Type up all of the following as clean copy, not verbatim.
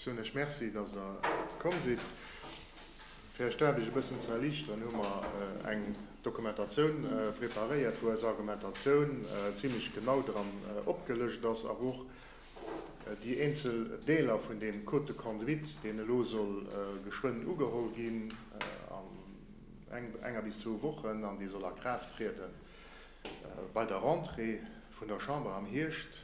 Soen Iech Merci, dass Der komm sidd. Fir Iech d'Aarbecht e bëssen ze erliichteren, hu mer eng Dokumentatioun preparéiert, wou eis Argumentatioun zimlech genau dran opgelëscht ass a wou och déi eenzel Deeler vun deem Code de conduite, deen elo soll geschwënn ugeholl ginn, an enger bis zwou Wochen, an dee soll a Kraaft triede bei der Rentrée vun der Chamber am Hierscht,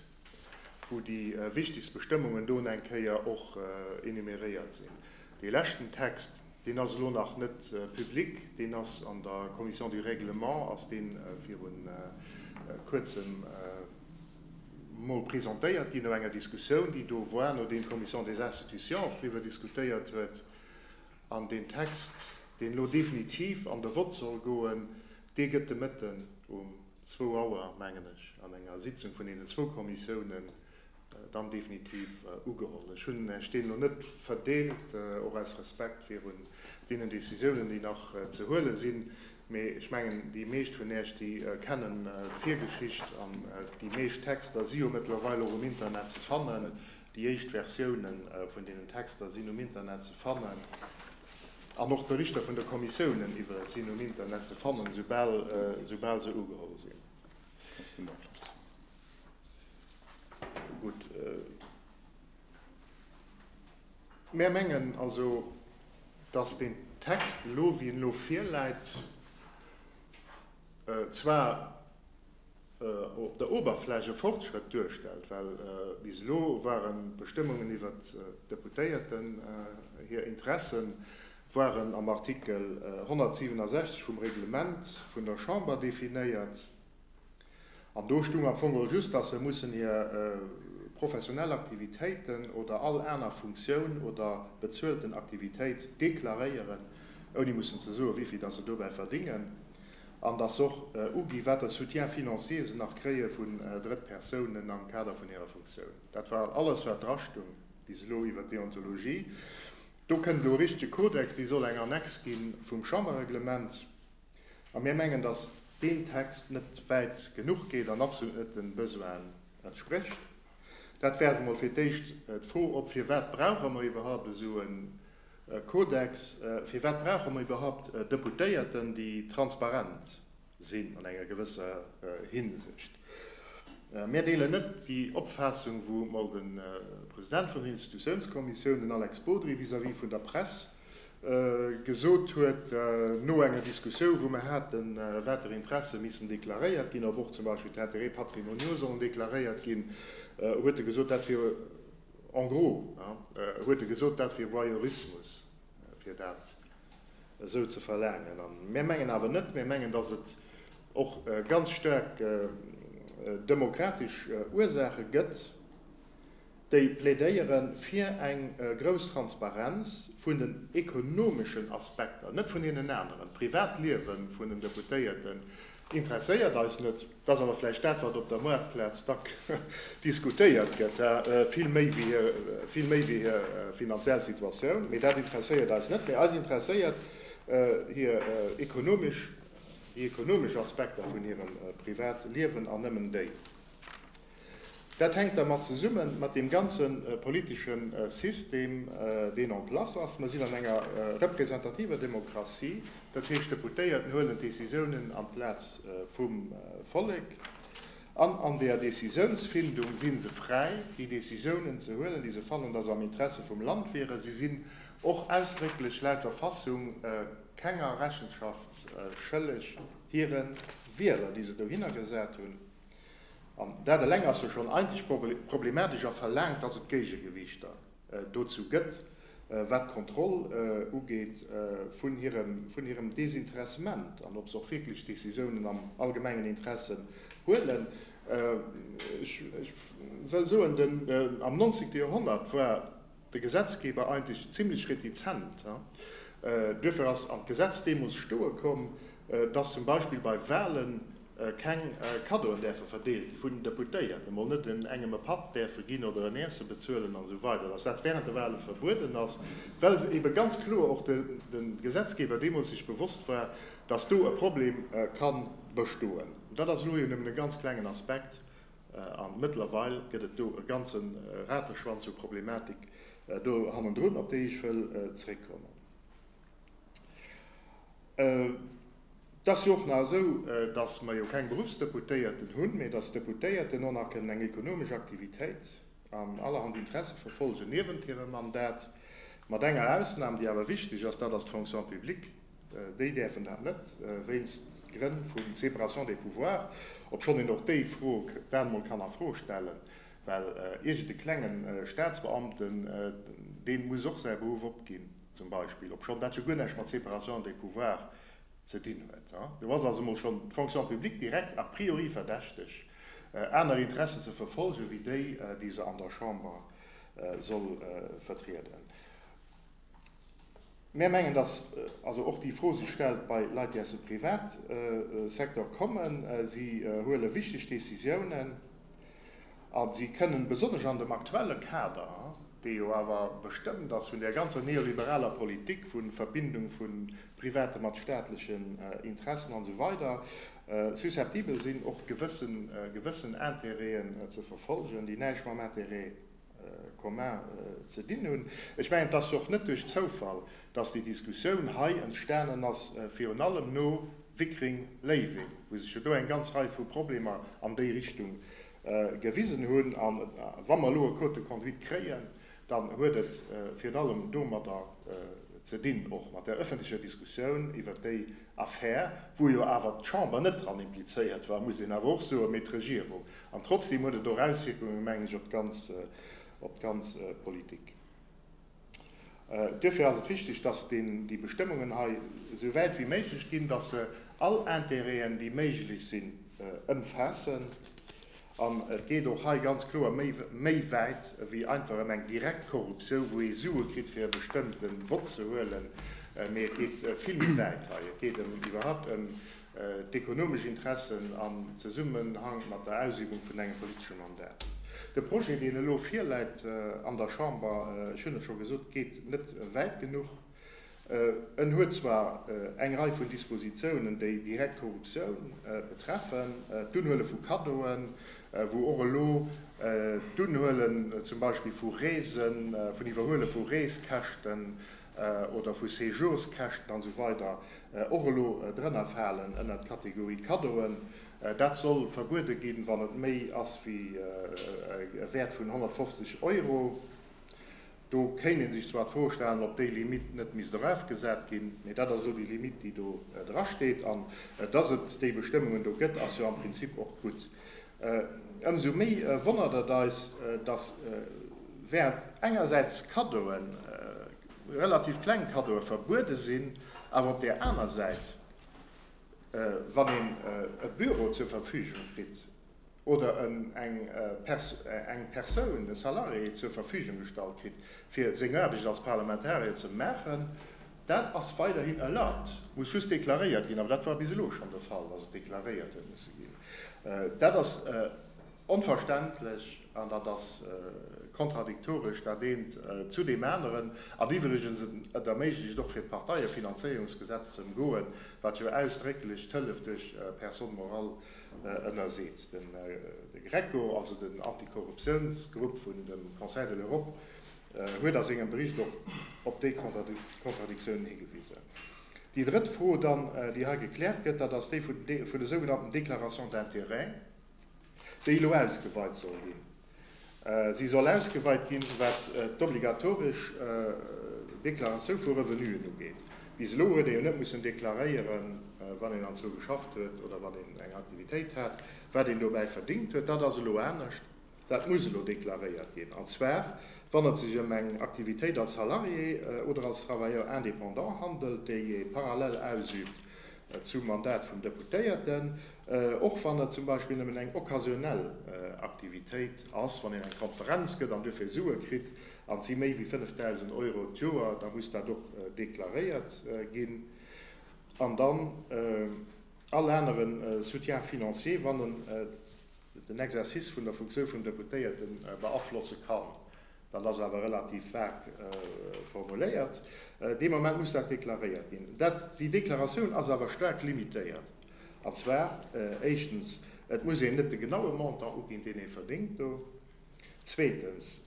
wou déi wichtegst Bestëmmungen do eng Kéier och enumeréiert sinn. Dee leschten Text, deen ass elo nach net public, deen ass an der Commission du Règlement, ass dee viru Kuerzem mol presentéiert ginn, no enger Diskussioun, déi do war, nodeem d'Commission des Institutions och driwwer diskutéiert huet. An deen Text, deen elo definitiv an de Vott soll goen, dee gëtt de Mëtten um zwou Auer, mengen ech, an enger Sitzung vun deenen zwou Kommissiounen dann definitiv ugeholl. Ech hunn Iech deen elo net verdeelt, och aus Respekt virun deenen Décisiounen, déi nach ze huele sinn, mee ech mengen, déi meescht vun Iech, déi kennen d'Virgeschicht an déi meescht Texter si jo mëttlerweil och um Internet ze fannen. Déi éischt Versiounen vun deenen Texter sinn um Internet ze fannen an och d'Berichter vun de Kommissiounen iwwerens sinn um Internet ze fannen, soubal se ugeholl sinn. Gutt. Mär mengen also, dass deen Text elo, wéi en elo virläit, zwar op der Oberfläch e Fortschrëtt duerstellt, well bis elo waren d'Bestëmmungen iwwert d'Deputéierten hir Interessen waren am Artikel 167 vum Reglement vun der Chamber definéiert. An do stung am Fong geholl just, dass se mussen hir professionell Aktivitéiten oder all aner Funktioun oder bezuelten Aktivitéit deklaréieren, ouni mussen ze soen, wéivill dass se dobäi verdingen, an dass se och ugi wat der Soutien financier se nach kréie vun Drëttpersounen am Kader vun hirer Funktioun. Dat war alles, wat drastung bis elo iwwert d'Deontologie. Do kënnt elo e richtege Kodex, dee soll eng Annex gi vum Chamberreglement. A mir mengen, dass deen Text net wäit genuch geet an absolut net de Besoinen entsprécht. Dat werft emol fir d'éischt d'Fro op, Firwat brauche mer iwwerhaupt esou e Kodex? Firwat brauche mer iwwerhaupt Deputéierten, déi transparent sinn an enger gewësser Hinsicht? Mir deelen net déi Opfaassung, wou emol de President vun der Institutiounskommissioun, den Alex Bodry, vis-à-vis vun der Press gesot huet, no enger Diskussioun, wou mer haten, water Interesse missen deklaréiert ginn, ob och zum Beispill d'Intérêts patrimoniaux sollen deklaréiert ginn, huet e gesot, dat wier, en gros, huet e gesot, dat wier Voyeurismus, fir dat esou ze verlaangen. A mir mengen awer net, mir mengen, datt et och ganz staark demokratesch Ursaache gëtt, déi plädéiere fir eng grouss Transparenz vun den ekonomeschen Aspekter, net vun deenen aneren. D'Privatliewe vun den Deputéierten interesséiert eis net, dat ass awer vläicht dat, wat op der Moartplaz dack diskutéiert gëtt, vill méi wéi hir, vill méi wéi hir finanziell Situatioun. Mee dat interesséiert eis net. Mee eis interesséiert hir ekonomesch, déi ekonomesch Aspekter vun hirem Privatliewen an nëmmen déi. Dat hänkt dermat zesummen, mat deem ganze politesche System, deen en place ass. Mer sinn an enger representativer Demokratie, dat heescht, d'Deputéierten huelen d'Décisiounen amplaz vum Vollek. An an där Décisiounsfindung si se fräi, déi Décisiounen ze huelen, déi se fannen, dass am Interesse vum Land wieren. Si sinn och ausdrécklech laut Verfassung kenger Rechenschaft schëlleg hire Wieler, déi se dohinner gesat hunn. An dat eleng ass jo schonn eigentlech problematesch a verlaangt, dass et Géigegewiichter dozou gëtt, wat d'Kontroll ugeet vun hirem Desinteressement an ob se och wierklech Décisiounen am allgemengen Interesse huelen. Ech wëll soen, am 19. Joerhonnert war de Gesetzgeber eigentlech zimlech retizent. Duerfir ass an d'Gesetz deemools stoe komm, dass zum Beispill bei Wahlen keng Kaddoen däerfe verdeelt gi vun den Deputéierten, emol net engem e Patt däerfe ginn oder en Iesse bezuelen an esou weider, dass dat während de Wahle verbueden ass, well se ebe ganz kloer och de Gesetzgeber deemools sech bewosst war, dass do e Problem ka bestoen. Dat ass elo jo nëmmen e ganz klengen Aspekt a mëttlerweil gëtt et do e ganze Rateschwanz u Problematik. Do hannendrun, op déi ech wëll zréckkommen. Et ass jo och nach esou, datt mer jo keng Beruffsdeputéierten hunn, mee datt d'Deputéierten och nach kënnen eng ekonomesch Aktivitéit an allerhand Interesse verfolgen niewent hirem Mandat, mat enger Ausnam, déi awer wichteg ass, dat ass d'Fonction publique. Déi däerfen dat net, wéinst Grënn vu Séparation des pouvoirs, obschonn een och déi Fro dat emol kann a Fro stellen, well iergend e klenge Staatsbeamten, dee muss och säi Beruff opginn zum Beispill, obschonn dat jo guer näischt mat Séparation des pouvoirs ze dinn huet. Do ass also emol schonn d'Fonction publique direkt a priori verdächteg, aner Interessen ze verfolgen, wéi déi, déi se an der Chamber soll vertrieden. Mär mengen, dass also och déi Fro sech stellt bei Leit, déi aus dem Privatsecteur kommen. Si huele wichteg Décisiounen a si kënnen, besonnesch an dem aktuelle Kader, dee jo awer bestëmmt ass vun där ganzer neoliberaler Politik vu Verbindung vu private mat staatlechen Interessen an esou weider, susceptibel sinn, och gewëssen Intérêten ze verfolgen, déi näischt mam Intérêt commun ze dinn hunn. Ech mengen, et ass jo och net duerch Zoufall, dass déi Diskussioun hei entstanen ass, virun allem no Wickreng-Léiweng, wou sech jo do eng ganz Rei vu Problemer an déi Richtung gewisen hunn. A wa mer elo e Code de conduite kréien, dann huet et virun allem domadder ze dinn, och mat der öffentlecher Diskussioun iwwert déi Affär, wou jo awer d'Chamber net dran implizéiert war, muss een awer och soen, mee d'Regierung. An trotzdeem huet et och Auswierkungen, mengen ech, op d'ganz Politik. Duerfir ass et wichteg, dass déi Bestëmmungen hei esou wäit wéi méiglech ginn, dass se all Intérêten, déi méiglech sinn, ëmfaassen. An et geet och hei ganz kloer méi wäit wéi einfach ëm eng direkt Korruptioun, wou ee Sue kritt, fir e bestëmmte Vott ze huelen, mee et geet vill méi wäit hei. Et geet ëm iwwerhaupt ëm d'ekonomesch Interessen am Zesummenhang mat der Ausübung vun engem politesche Mandat. De Projet, deen elo virläit an der Chamber, ech hunn et scho gesot, geet net wäit genuch. En huet zwar eng Rei vun Dispositiounen, déi direkt Korruptioun betreffen, d'Unhuele vu Kaddoen, wou och elo d'Unhuelen zum Beispill vu Reesen, vun Iwwerhuele vu Reeskäschten oder vu Séjourskäschten an esou weider och elo drënner falen ënnert d'Kategorie Kaddoen. Dat soll verbuede ginn, wann et méi ass wéi e Wäert vun 150 Euro. Do kéint ee sech zwar d'Fro stellen, ob déi Limitt net misst erafgesat ginn, mee dat ass elo déi Limitt, déi do drasteet. An dass et déi Bestëmmungen do gëtt, ass jo am Prinzip och gutt. Ëmsou méi wonnert et eis, dass während engersäits Kaddoen, relativ kleng Kaddoe verbuede sinn, awer op där aner Säit, wann een e Büro zur Verfügung kritt oder eng Persoun, e Salarié zur Verfügung gestallt kritt, fir seng Aarbecht als Parlamentarier ze maachen, dat ass weiderhin erlaabt, muss just deklaréiert ginn. Awer dat war bis elo schonn de Fall, dass et deklaréiert huet musse ginn. Dat ass onverständlech an dat ass kontradiktoresch, dat eent zu deem aneren. An iwwregens, et erméiglecht och fir d'Parteiefinanzéierungsgesetz ze ëmgoen, wat jo ausdrécklech d'Hëllef duerch Personne morale ënnerseet. De GRECO, also den Antikorruptiounsgrupp vun dem Conseil de l'Europe, huet a sengem Bericht och op déi Kontradiktiounen higewisen. Déi drëtt Fro dann, déi hei gekläert gëtt, dat ass déi vun de sougenannten Déclarations d'intérêts, déi elo ausgeweit soll ginn. Si soll ausgeweit ginn, wat d'obligatoresch Deklaratioun vu Revenuen ugeet. Bis elo huet ee jo net mussen deklaréieren, wann een anzwou geschafft huet oder wann een eng Aktivitéit hat, wat een dobäi verdingt huet. Dat ass elo anescht. Dat muss elo deklaréiert ginn, an zwar wann et sech ëm eng Aktivitéit als Salarié oder als Travailleur indépendant handelt, déi ee parallel ausüübt zum Mandat vum Deputéierten, och wann et zum Beispill nëmmen eng occasionnell Aktivitéit ass, wann een eng Konferenz gëtt an duerfir Sue kritt, an et si méi wéi 5.000 Euro d'Joer, da muss dat och deklaréiert ginn. An dann all anere Soutien financier, wann en den Exercice vun der Funktioun vum Deputéierte beaflosse kann. Dat ass awer relativ vag formuléiert. Dee Moment muss dat deklaréiert ginn. Dat, déi Deklaratioun ass awer staark limitéiert. An zwar éischtens, et muss een net de genaue Montant uginn, deen ee verdéngt do. Zweetens,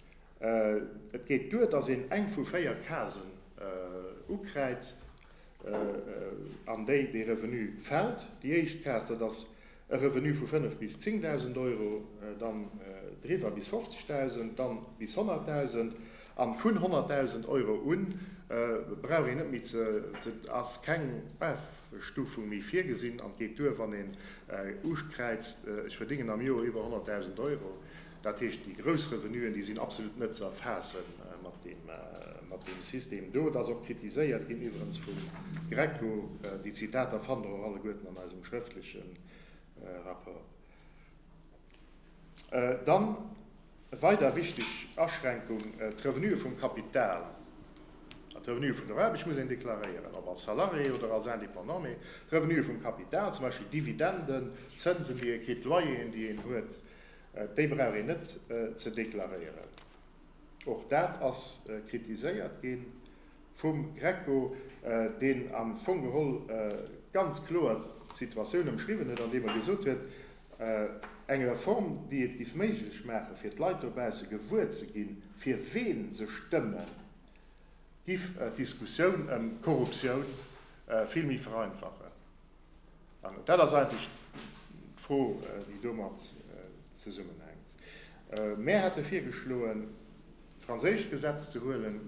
Et geet duer, dass een eng vu 4 Casen ukräizt, an déi dee Revenu fält. Déi éischt Case, dat ass e Revenu vu 5 bis 10.000 Euro, dann driwwer bis 50.000, dann bis 100.000. A vun 100.000 Euro un brauch een net méi ze, ass keng Afstufung méi virgesinn an et geet duer, wann een ukräizt, ech verdingen am Joer iwwer 100.000 Euro. Dat heescht, déi grouss Revenuen, déi sinn absolut net ze erfaasse mat deem System do. Et ass och kritiséiert ginn, iwwerens vum GRECO. Déi Zitater fannt Der och alleguerten an eisem schrëftleche Rapport. Dann e weider wichteg Aschränkung, d'Revenue vum Kapital. D'Revenue vun der Aarbecht muss een deklaréieren, ob als Salarié oder als Indépendant, mee d'Revenue vum Kapital, zum Beispill Dividenden, Zënsen, déi ee kritt, Loyeren, déi een huet, Déi brauch een net ze deklaréieren. Och dat ass kritiséiert gi vum Greco, deen am Fong geholl ganz kloer d'Situatioun ëmschriwwen huet, andeem e gesot huet, eng Reform, déi et giff méiglech maache fir d'Leit dobausse gewuer ze ginn, fir ween se stëmmen, giff d'Diskussioun ëm Korruptioun vill méi vereinfachen. An dat ass eigentlech d'Fro, déi domat zesummenhänkt. Mär hätte virgeschloen, d'franséischt Gesetz ze huelen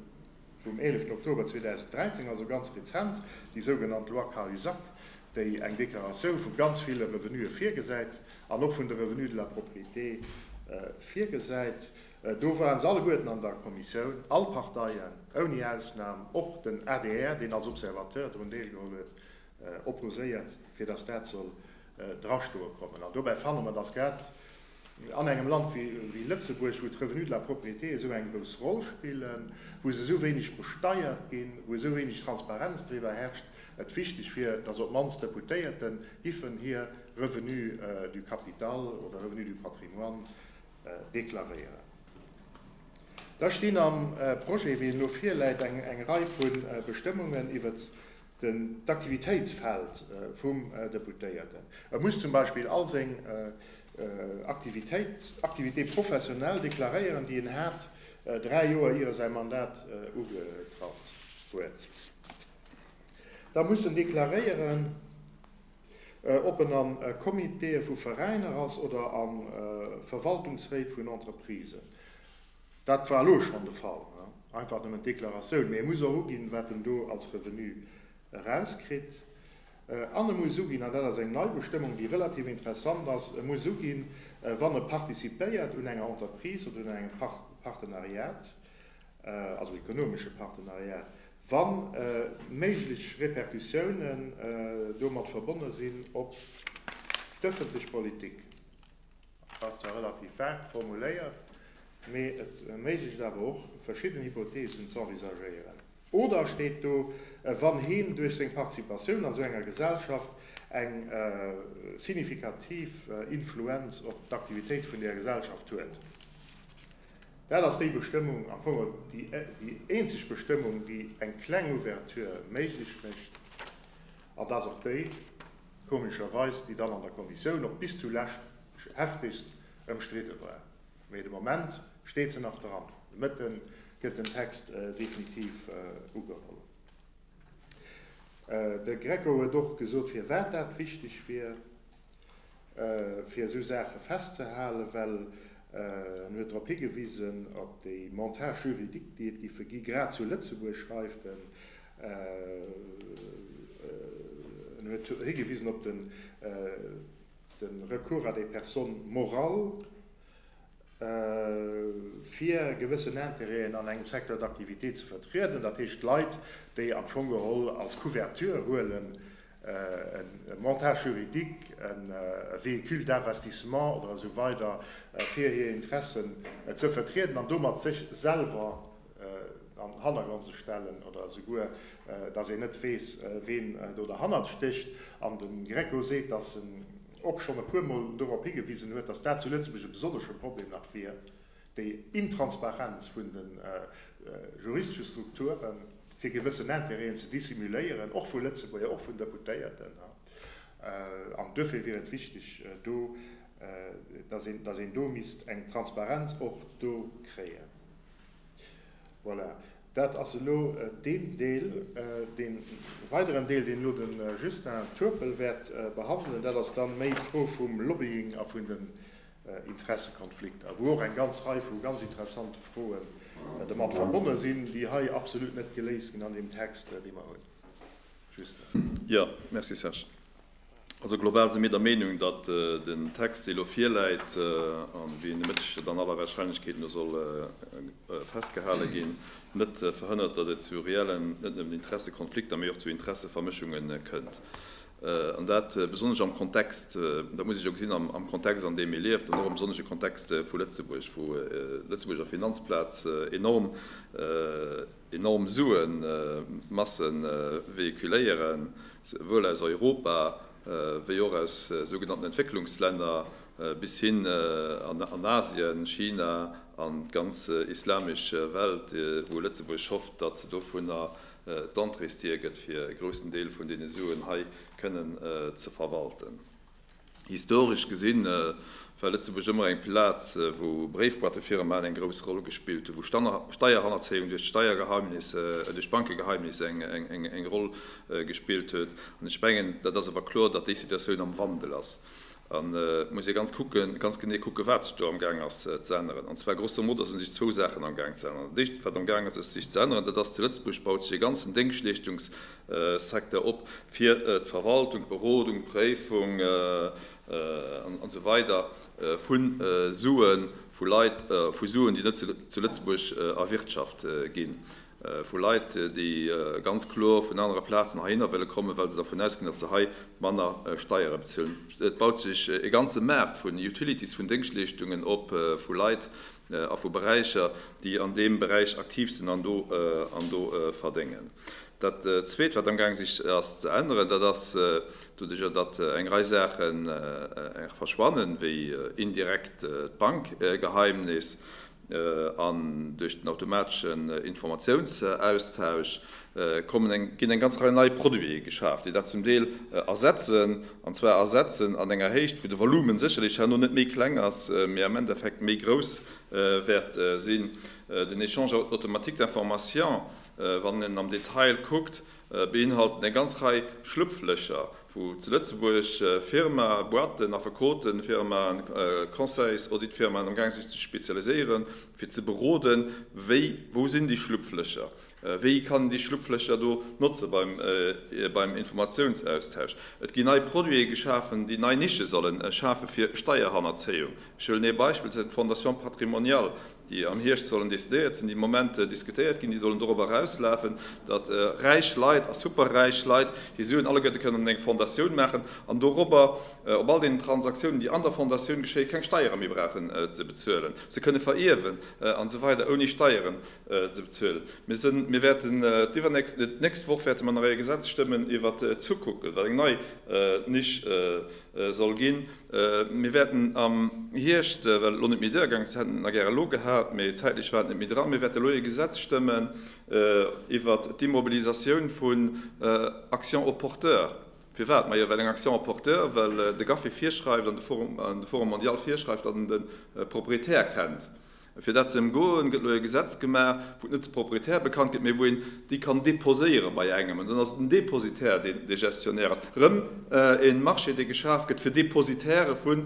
vum 11 Oktober 2013, also ganz rezent, déi sougenannt Loi Cahuzac, déi eng Deklaratioun vu ganz ville Revenue virgesäit an och vun de Revenus de la propriété virgesäit. Do waren se alleguerten an der Kommissioun, all Parteien, ouni Ausnam, och den adr, deen als Observateur drun deelgeholl huet, opposéiert, fir dass dat soll drastoe kommen. An dobäi fanne mer, dass grad an engem Land wéi Lëtzebuerg, wou d'Revenus de la propriété esou eng grouss Roll spillen, wou se esou wéineg besteiert ginn, wou esou wéineg Transparenz driwwer herrscht, et wichteg wier, dass op d'mannst d'Deputéierte giffen hir Revenus du capital oder Revenus du patrimoine deklaréieren. Da stinn am Projet, wéi en elo virläit, eng Rei vu Bestëmmungen iwwert d'Aktivitéitsfeld vum Deputéierten. E muss zum Beispill all seng Aktivitéit, Activités professionnelles, deklaréieren, déi en hat 3 Joer ier e säi Mandat ugetratt huet. Da muss en deklaréieren, ob en a Comitéë vu Veräiner ass oder a Verwaltungsréit vun Entreprisen. Dat war elo schonn de Fall, einfach nëmmen d'Deklaratioun. Mee e muss och uginn, wat en do als Revenu erauskritt. An e muss uginn, an dat ass eng nei Bestëmmung, déi relativ interessant ass, e muss uginn, wann e participéiert un enger Entreprise oder un engem Partenariat, also ekonomesche Partenariat, wa méiglech Repercussiounen domat verbonne sinn op d'ëffentlech Politik. Ass zwar relativ vague formuléiert, mee et erméiglecht awer och, verschidden Hypotheesen z'envisagéieren. Oder steet do, wann heen duerch seng Participatioun an esou enger Gesellschaft eng signifikativ Influenz op d'Aktivitéit vun där Gesellschaft huet. Dat ass déi Bestëmmung, am Fong déi eenzeg Bestëmmung, déi eng kleng Ouverture méiglech mécht, an dat ass och déi, komescherweis, déi dann an der Kommissioun och bis zulescht heftegst ëmstridde war. Mee de Moment steet se nach dran. De Mëtte gëtt den Text definitiv ugeholl. De Greco huet och gesot, firwat dat wichteg wier, fir esou Saache festzehalen, well en huet drop higewisen, op déi Montage juridique, déi et giffe gi, grad zu Lëtzebuerg, schreift en. En huet higewisen op de Recours à des personnes morales, fir gewëssen Intérêten an engem Secteur d'activité ze vertrieden, dat heescht Leit, déi am Fong geholl als Couverture huelen e Montage juridique, e Véhicule d'investissement oder esou weider, fir hir Interessen ze vertrieden an domat sech selwer an den Hannergrond ze stellen oder esouguer, dass een net weess, ween do derhannert stécht. An de Greco seet, dass en och schonn e puermol dorop higewisen huet, dass dat zu Lëtzebuerg e besonnesche Problem nach wier, déi Intransparenz vun de juristesche Strukturen, fir gewëssen Intérêten ze dissimuléieren, och vu Lëtzebuerger, och vun Deputéierten. An duerfir wier et wichteg do, dass een do misst eng Transparenz och do kréien. Voilà, dat ass elo deen Deel. Dee weideren Deel, deen elo de Justin Turpel wäert behandelen, dat ass dann méi d'Fro vum Lobbying a vun den Interessekonflikter, wou och eng ganz Rei vu ganz interessante Froen domat verbonne sinn, déi hei absolut net geléist ginn an deem Text, dee mer hunn. Justin. Jo, merci Serge. Also global si mir der Meenung, datt den Text, dee elo virläit an wéi en de Mëtteg dann aller Wahrscheinlechkeet no soll festgehale ginn, net verhënnert, datt et zu reellen, net nëmmen Interessekonflikter, mee och zu Interessevermëschunge kënnt. An dat besonnesch am Kontext, dat muss ech jo gesinn am Kontext, an deem ee lieft, an och am besonnesche Kontext vu Lëtzebuerg, wou d'Lëtzebuerger Finanzplaz enorm, enorm Suemasse véhiculéieren, souwuel aus Europa wéi och aus sougenannten Entwécklungslänner bis hin an Asien, China an d'ganz islamesch Welt, wou Lëtzebuerg hofft, datt se dovunner d'Entréesdier gëtt, fir e groussen Deel vun deene Suen hei kënnen ze verwalten. Historesch gesinn war Lëtzebuerg ëmmer eng Plaz, wou Bréifboîtefirmaen eng grouss Roll gespillt hunn, wou Steierhannerzéiung duerch d'Steiergeheimnis, duerch d'Bankegeheimnis eng Roll gespillt huet. An ech mengen, dat ass awer kloer, datt déi Situatioun am Wandel ass. An et muss ee ganz kucken, ganz genee kucken, wat sech do amgaang ass ze änneren. An zwar grosso modo si sech zwou Saachen amgaang ze änneren. Dat éischt, wat amgaang ass sech ze änneren, dat ass, zu Lëtzebuerg baut sech e ganzen Déngschtleeschtungssecteur op fir d'Verwaltung, d'Berodung, d'Préifung an esou weider vu Sue vu Leit, vu Suen, déi net zu Lëtzebuerg erwirtschaft ginn. Vu Leit, déi ganz kloer vun anere Plazen heihinner wëlle kommen, well se dervun ausginn, datt se hei manner Steiere bezuelen. Et baut sech e ganze Maart vun Utilities, vun Déngschtleeschtungen op, vu Leit a vu Beräicher, déi an deem Beräich aktiv sinn an do an do verdéngen. Dat Zweet, wat amgaang sech ass ze änneren, dat ass, doduerjer datt eng Rei Saache verschwannen, wéi indirekt d'Bankgeheimnis, An duerch den automateschen Informatiounsaustausch kommen eng, ginn eng ganz Rei nei Produite geschaf, déi dat zum Deel ersetzen, an zwar ersetzen an enger Héicht, wou de Volumen sécherlech herno net méi kleng ass, mee am Endeffekt méi grouss wäert sinn. Den Échange automatique d'informations, wann een am Detail kuckt, beinhalten eng ganz Rei Schlupflécher, wou zu Lëtzebuerg Firmae, Boîten, Affekotenfirmaen, Conseils, Auditfirmaen amgaang sech ze spezialiséieren, fir ze beroden, wéi, wou sinn déi Schlupflécher, wéi kann een déi Schlupflécher do notze beim, beim Informatiounsaustausch. Et ginn nei Produite geschafen, déi nei Nische solle schafe fir Steierhannerzéiung. Ech huelen ee Beispill, dat ass d'Fondation patrimoniale, déi am Hierscht sollen decidéiert sinn, déi am Moment diskutéiert ginn, déi sollen dorobber erauslafen, datt räich Leit a superräich Leit hir Suen alleguerte kënnen an eng Fondatioun maachen an dorobber op all deenen Transaktiounen, déi an der Fondatioun geschéien, keng Steiere méi brauchen ze bezuelen, se kënne verierwen an esou weider ouni Steieren ze bezuelen. Mir sinn, mir wäerten d'iwwernächst, d'nächst Woch wäerte mer nach e Gesetz stëmmen iwwert d'Sukuk, wat eng nei Nisch soll ginn. Mir wäerten am Hierscht, well et elo net méi duergaang ass, hätten et nach gäre elo gehat, mee zäitlech war et net méi dran, mir wäerte elo ee Gesetz stëmmen iwwert d'Immobilisatioun vun Actions au porteur. Firwat? Majo, well eng Action au porteur, well de GAFI virschreift an de Forum mondial virschreift, datt en de Proprietär kennt. Fir dat ze ëmgoen, gëtt elo e Gesetz gemaach, wou net de Proprietär bekannt gëtt, mee wou een déi kann déposéiere bei engem. An dann ass et den Dépositaire, deen dee Gestionnaire ass. Erëm e Marché, dee geschaf gëtt fir Dépositairë vun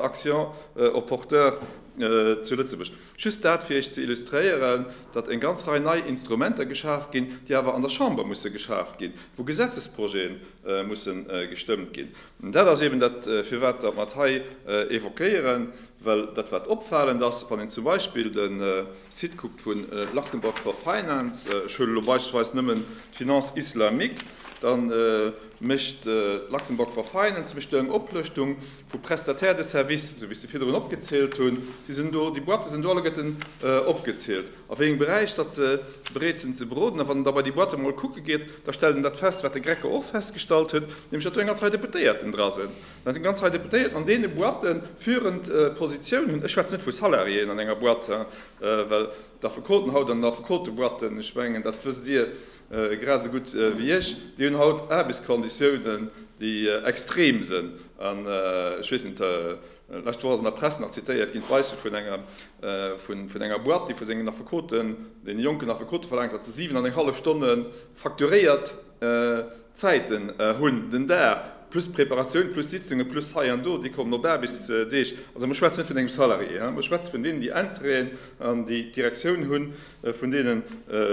Actions au porteur zu Lëtzebuerg. Just dat, fir Iech ze illustréieren, datt eng ganz Rei nei Instrumenter geschaf ginn, déi awer an der Chamber musse geschaaft ginn, wou Gesetzesprojete musse gestëmmt ginn. Dat ass eben dat, firwat datt mer et hei évoquéieren, well dat, wat opfalend ass, wann een zum Beispill de Site kuckt vu Luxembourg for Finance, ech huelen elo beispillsweis nëmmen d'Finance islamique, da mécht Luxembourg for Finance mécht do eng Oplëschtung vu Prestataires de services, esou wéi ech se virdrun opgezielt hunn. Déi sinn do, déi Boîte sinn do alleguerten opgezielt. A wéi engem Beräich datt se bereet sinn ze beroden. A wann en da bei déi Boîte emol kucke geet, da stellt en dat fest, wat de Greco och festgestallt huet, nämlech datt do eng ganz Rei Deputéierten dra sinn, datt eng ganz Rei Deputéierten an deene Boîte führend Positiounen hunn. Ech schwätzen net vu Salariéen an enger Boîte, well d'Affekoten haut an den Affekoteboîten, ech mengen, dat wësst Dir grad esou gutt wéi ech, déi hunn haut Aarbechtskonditiounen. déi extrem sinn. An ech weess net, lescht Woch ass an der Press nach zitéiert ginn d'Beispill vun enger, vun enger Boîte, déi vu sengen Affekoten, deene jonken Affekote verlaangt, datt se 7 an eng hallef Stonne facturéiert Zäiten hunn den Dag, plus Preparatioun, plus Sitzungen, plus hei an do, déi kommen op Aarbechtsdeeg. Also mer schwätzen net vun engem Salarié, mer schwätze vun deenen, déi Intérêten an déi d'Direktioun hu vun deene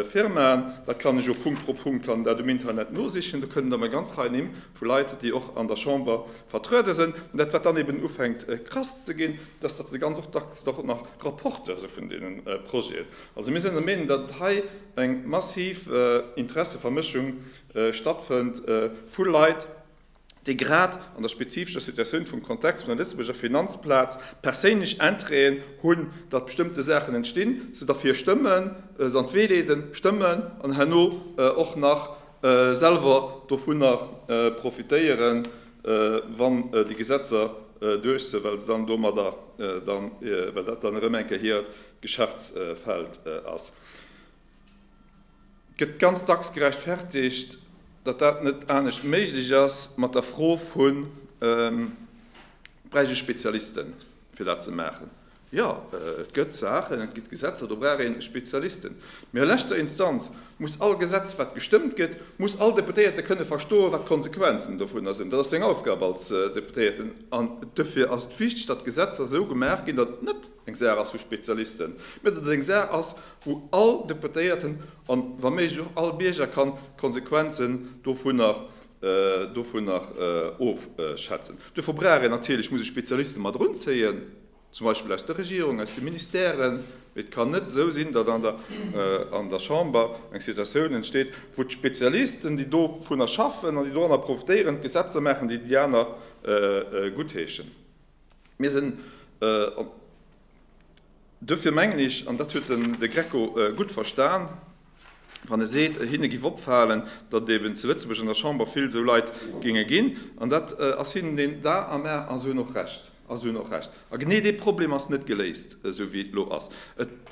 Firmaen. Dat kann ech och Punkt pro Punkt kann dat um Internet nosichen. Do kënnen der mer eng ganz Rei Nimm vu Leit, déi och an der Chamber vertruede sinn. An dat, wat dann eben ufänkt krass ze ginn, dass datt se ganz och dacks och nach Rapporteur si vun deene Projeten. Also mir sinn der Meenung, datt hei eng massiv Interessevermëschung stattfënnt vu Leit, déi grad an der spezifescher Situatioun vum Kontext vun der Lëtzebuerger Finanzplaz perséinlech Intérêten hunn, datt bestëmmte Saachen entstinn, se derfir stëmmen, se an d'Wee leeden, stëmmen an herno och nach selwer dovunner profitéieren, wann déi Gesetzer duerch sinn, well se dann domadder dann, well dat dann erëm eng Kéier hiert Geschäftsfeld ass. Gëtt ganz dacks gerechtfertigt, datt dat net anescht méiglech ass, mat der Fro vu bräicht ee Spezialisten, fir dat ze maachen. Jo, et gëtt Saachen, et gëtt Gesetzer, do brauch ee Spezialisten. Mee a leschter Instanz muss all Gesetz, wat gestëmmt gëtt, muss all Deputéierte kënne verstoen, wat d'Konsequenzen dovunner sinn. Dat ass seng Aufgab als Deputéierten. An duerfir ass et wichteg, datt d'Gesetzer esou gemaach ginn, datt et net eng Saach ass vu Spezialisten, mee datt et eng Saach ass, wou all Deputéierten an wa méiglech och all Bierger kann d'Konsequenzen dovunner dovunner ofschätzen. Dofir brauch een natierlech, muss ee Spezialiste mat erunzéien, zum Beispill aus der Regierung, aus de Ministèren, mee et kann net esou sinn, datt an der an der Chamber eng Situatioun entsteet, wou d'Spezialisten, déi dovunner schaffen an déi doranner profitéieren, d'Gesetzer maachen, déi déi aner guttheeschen. Mir sinn. Duerfir mengen ech, an dat huet de Greco gutt verstan, wann e seet, hinne giff opfalen, datt et eben zu Lëtzebuerg an der Chamber vill esou Leit géinge ginn, an dat ass hinnen deen da am A, a se hunn och Recht, a se hunn och Recht. A genee dee Problem ass net geléist, esou wéi et elo ass.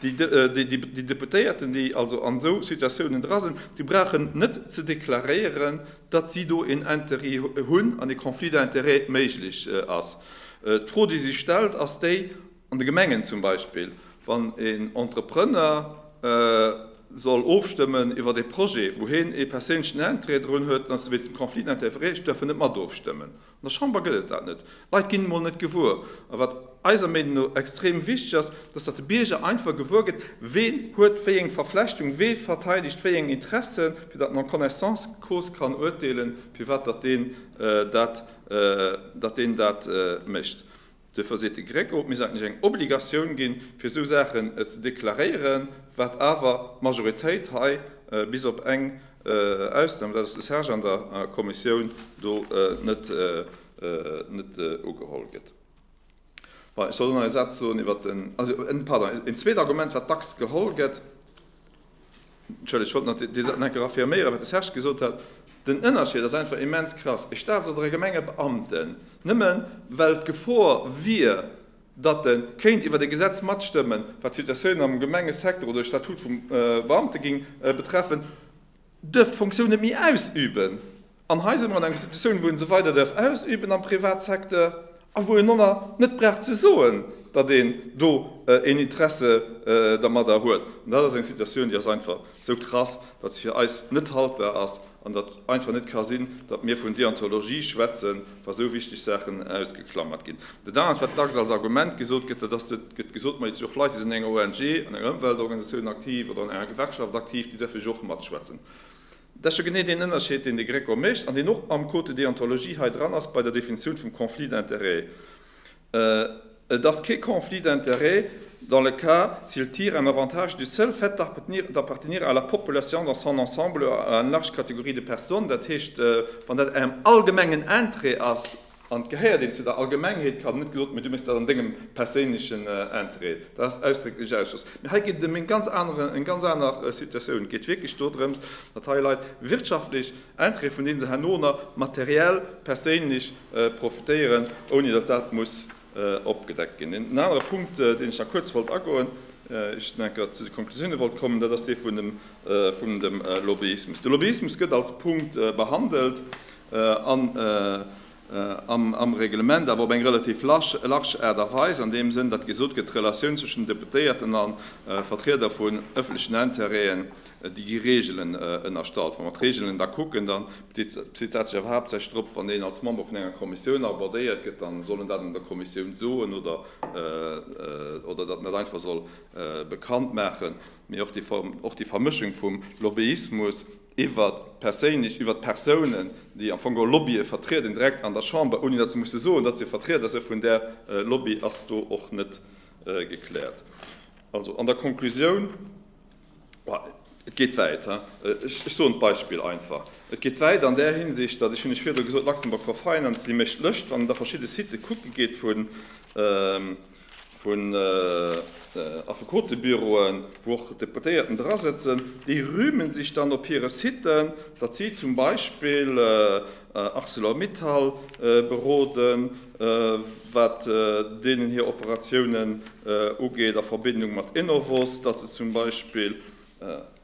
Déi Deputéierten, déi also an esou Situatiounen dra sinn, déi brauchen net ze deklaréieren, datt si do een Intérêt hunn an e Conflit d'intérêts méiglech ass. D'Fro, déi sech stellt, ass déi, An de Gemengen zum Beispill, wann een Entrepreneur soll ofstëmmen iwwer ee Projet, wou hien ee perséinlechen Intérêt drun huet, dann ass e wéinst dem Conflit d'intérêts, däerf en net mat ofstëmmen. An der Chamber gëtt et dat net. D'Leit ginn emol net gewuer. A wat eiser Meenung no extrem wichteg ass, dass datt de Bierger einfach gewuer gëtt, ween huet wéi eng Verflechtung, wee verteidegt wéi eng Interessen, fir datt en en connaissance cause kann urteelen, firwat datt deen dat, datt deen dat mécht. Duerfir seet de Greco, et misst eigentlech eng Obligatioun ginn, fir esou Saachen ze deklaréieren, wat awer d'Majoritéit hei, bis op eng Ausnam, dat ass de Serge an der Kommissioun, do net ugeholl gëtt. Bon, ech soll och nach e Saz soen iwwert den, also, pardon, en zweet Argument, wat dacks geholl gëtt, Entschëllegt, ech wollt nach dee Saz nach eng Kéier affirméieren, wat de Serge gesot hat, Den Ënnerscheed ass einfach immens krass. E Staats oder e Gemengebeamten, nëmme well d'Gefor wier, datt e kéint iwwer e Gesetz matstëmmen, wat d'Situatioun am Gemengesecteur oder de Statut vum Beamte géing betreffen, duerf d'Fonctioun net méi ausüben. An hei si mer an enger Situatioun, wou e se weider däerf ausüben am Privatsecteur a wou een oner net brauch ze soen, datt een do een Interesse dermadder huet. An dat ass eng Situatioun, déi ass einfach esou krass, datt se fir eis net haltbar ass an datt einfach net ka sinn, datt mir vun Deontologie schwätzen, wa sou wichteg Saachen ausgeklammert ginn. Dat anert, wat dacks als Argument gesot gëtt, dat ass, et gëtt gesot, ma et si och Leit, déi sinn an enger ONG, an enger Ëmweltorganisatioun aktiv oder an enger Gewerkschaft aktiv, déi däerfe jo och matschwätzen. Dat ass jo genee deen Ënnerscheed, deen de GRECO mécht an deen och am Code de déontologie hei dran ass bei der Definitioun vum Conflit d'intérêts. Et ass kee Conflit d'intérêts dans le cas s'il tire un avantage du seul fait d'appartenir à la population dans son ensemble ou à une large catégorie de personnes. Dat heescht, wann dat am allgemengen Interêt ass, An et gehéiert een zu der Allgemengheet, kann net gesot, mee du méchs dat an dengem perséinlechen Interêt. Dat ass ausdrécklech ausgeschloss. Mee hei geet et ëm eng ganz aner, eng ganz aner Situatioun. Et geet wierklech dodrëms, datt hei Leit wirtschaftlech Interêt, vun deene se herno nach materiell perséinlech profitéieren, ouni datt dat muss opgedeckt ginn. En anere Punkt, deen ech nach kuerz wollt agoen. ech nach eng Kéier zu de Konklusioune wollt kommen, dat ass dee vun dem, vun dem Lobbyismus. De Lobbyismus gëtt als Punkt behandelt an am Reglement, awer op eng relativ large Aart a Weis, an deem Sënn, datt gesot gëtt, d'Relatioun zwëschen den Deputéierten a Vertrieder vun ëffentlechen Intérêten, déi gi Reegelen ënnerstallt. Wa mer d'Reegelen da kucken, da bezitt dat sech awer haaptsächlech drop, wann een als Member vun enger Kommissioun abordéiert gëtt, da soll en dat an der Kommissioun soen oder oder datt en dat einfach soll bekannt maachen. Mee och déi Vermëschung vum Lobbyismus iwwer perséinlech, iwwer d'Persounen, déi am Fong geholl Lobbye vertrieden, direkt an der Chamber, ouni datt se musse soen, datt se Vertrieder si vun där Lobby, ass do och net gekläert. Also an der Konklusioun, et geet wäit, ech soen d'Beispill einfach, et geet wäit an där Hinsicht, datt, ech hunn lech virdru gesot, Luxembourg for Finance, déi mécht d'Lëscht, wann Der verschidde Sitë kucke geet vun, vun Affekotebüroen, wou och Deputéierten drasëtzen, déi rühmen sich dann op hire Siten, datt si zum Beispill Arcelor-Mittal beroden, wat deenen hir Operatiounen ugeet a Verbindung mat Enovos, datt se zum Beispill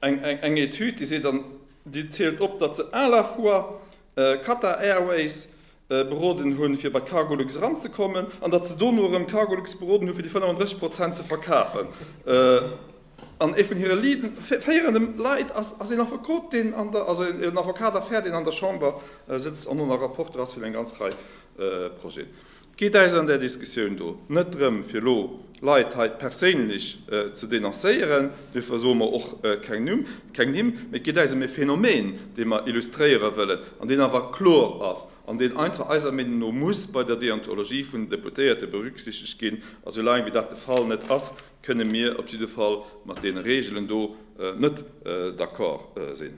eng Etüd, déi seet an déi zielt op, datt se à la fois Qatar Airways beroden hunn, fir bei d'Cargolux eranzekommen, an datt se dono erëm d'Cargolux beroden hunn, fir déi 35 Prozent ze verkafen. An ee vun hire lead féierende Leit ass een Affekot, deen an der, also en Avocat d'affaires, deen an der Chamber sëtzt an och nach Rapporteur ass fir eng ganz Rei Projeten. Et geet äis an där Diskussioun do net drëm, fir elo Leit hei perséinlech ze denoncéieren, duerfir soe mer och keng Numm, keng Nimm, mee et geet äis ëm e Phänomen, dee mer illustréiere wëllen an deen awer kloer ass an deen einfach eiser Meenung no muss bei der Deontologie vun den Deputéierte berücksichtegt ginn. A soulaang wéi dat de Fall net ass, kënne mir op jidde Fall mat deene Reegelen do net d'accord sinn.